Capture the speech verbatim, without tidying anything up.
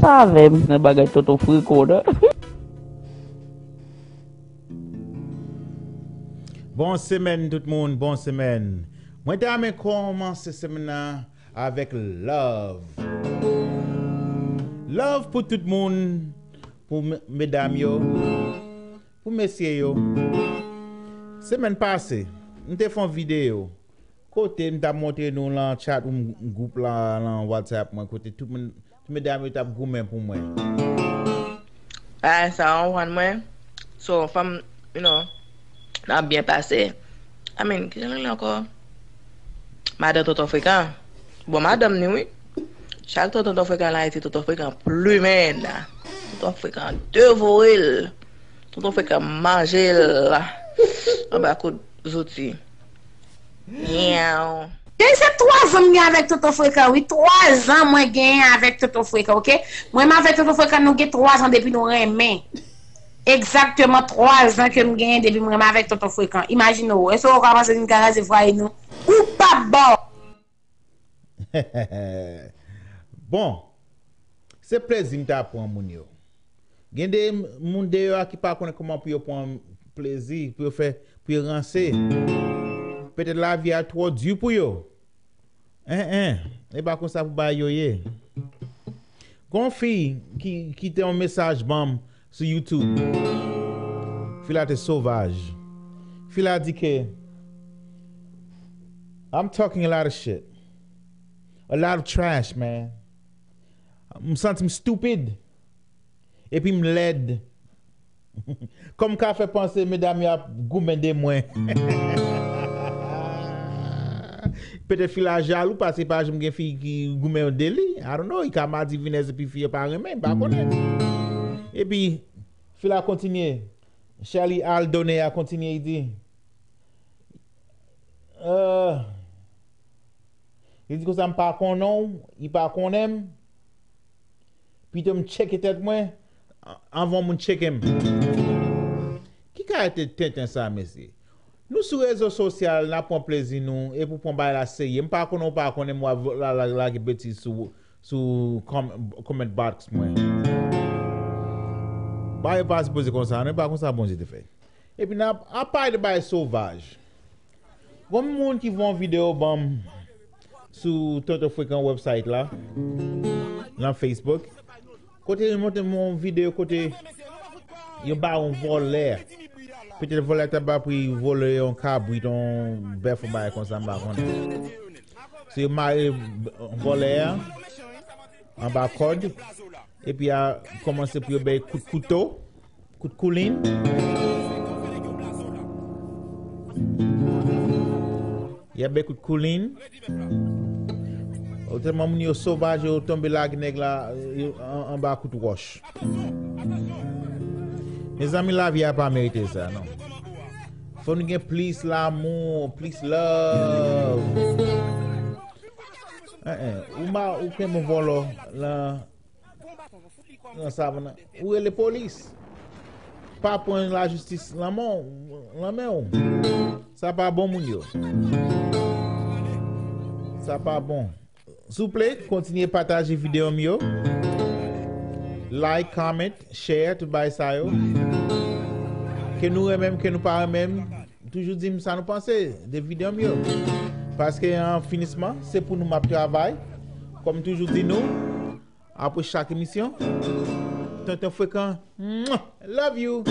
Sa avè m nan bagay tonton Frekan nan. Bon semèn tout moun, bon semèn. Mwen ta renmen kòmanse semèn nan avèk love. Love pou tout moun, pou me- medam yo, pou mesye yo. Semèn pase, m te fè yon videyo kote m t ap montre nou lan chatroom gwoup la, lan WhatsApp mwen, kote tout moun, tout medam yo t ap goumen pou mwen. Bagay sa a, w konprann mwen? So, fanm, you know, n ap byen pase. I mean, ki jan l rele ankò? Madan Tonton Frekan. Bon, madanm ni, wi. Chak tan Tonton Frekan al Ayiti, Tonton Frekan plimen. Tonton Frekan devore l. Tonton Frekan manje l anba kout zouti. Nyaw. Gen se twa zan m gen avèk Tonton Frekan, wi. Twa zan mwen gen avèk Tonton Frekan, oke? Mwen menm avèk Tonton Frekan, nou gen twa zan depi nou renmen. Egzakteman twa zan ke m genyen depi m renmen avèk Tonton Frekan. Imajine w, èske w ka panse nou ka kraze fwaye nou? Ou p ap ba w. Bon, se plezi m ta pran moun yo. Gen de moun deyò a ki pa konnen kòman pou yo pran plezi, pou yo fè, pou yo ranse. Petèt lavi a twò di pou yo. En, en, e pa konsa pou bagay yo ye. Gon fi ki kite yon mesaj ban m sou YouTube. Fi la te sovaj. Fi la di ke, "I'm talking a lot of shit. A lot of trash, man. M santi m stupid. Epi m lèd." Kòm ka fè panse medam yo ap goumen de mwen. Petèt fi la jalou paske pa janm gen fi ki goumen de li. I don't know, li ka madivinèz epi fi yo pa renmen, m pa konnen. Epi fi la kontinye. Shelly Aldone a kontinye, li di, euh, li di konsa, "M pa konnen w, li pa konnen m. Pito m tcheke tèt mwen anvan moun tcheke m." Ki kalite tenten sa, mesye? Nou sou rezo sosyal, n ap pran plezi nou, epi w pran bagay la serye. M pa konnen w pa konnen m, w ap la- la- lage betiz sou, sou com- comment box mwen. Bagay yo pa sipoze konsa, non, e pa konsa Bondye te fè. Epi n ap ap pale de bagay sovaj. Gon moun ki voye yon videyo ban m sou Tonton Frekan website la, nan Facebook. Kote yo montre m yon videyo kote yo ba yon vòlè. Petèt vòlè ta ba pou li vòlè yon kabrit, yon bèf, yon bagay konsa, m pa konnen. Se yo mare vòlè a anba kòd, epi a kòmanse pou yo bay kout kouto, kout koulin. Y ap bay kout koulin. Otèlman moun yo sovaj, yo tonbe lage nèg la, yo an- anba kout wòch. Mezanmi, lavi a pa merite sa, non. Fò nou gen plis lanmou, plis love. En, en, ou ma- ou kenbe vòlò lan nan savann nan, ou rele polis. Pa pran lajistis lan men w, lan men w. Sa pa bon, moun yo. Sa pa bon. Souple, kontinye pataje videyo m yo. Like, comment, share, tout bagay sa yo. Ke nou renmen m, ke nou pa renmen m, toujou di m sa nou panse de videyo m yo. Paske an finisman, se pou nou m ap travay. Kòm toujou di nou, apre chak emisyon, Tonton Frekan, mwah, love you.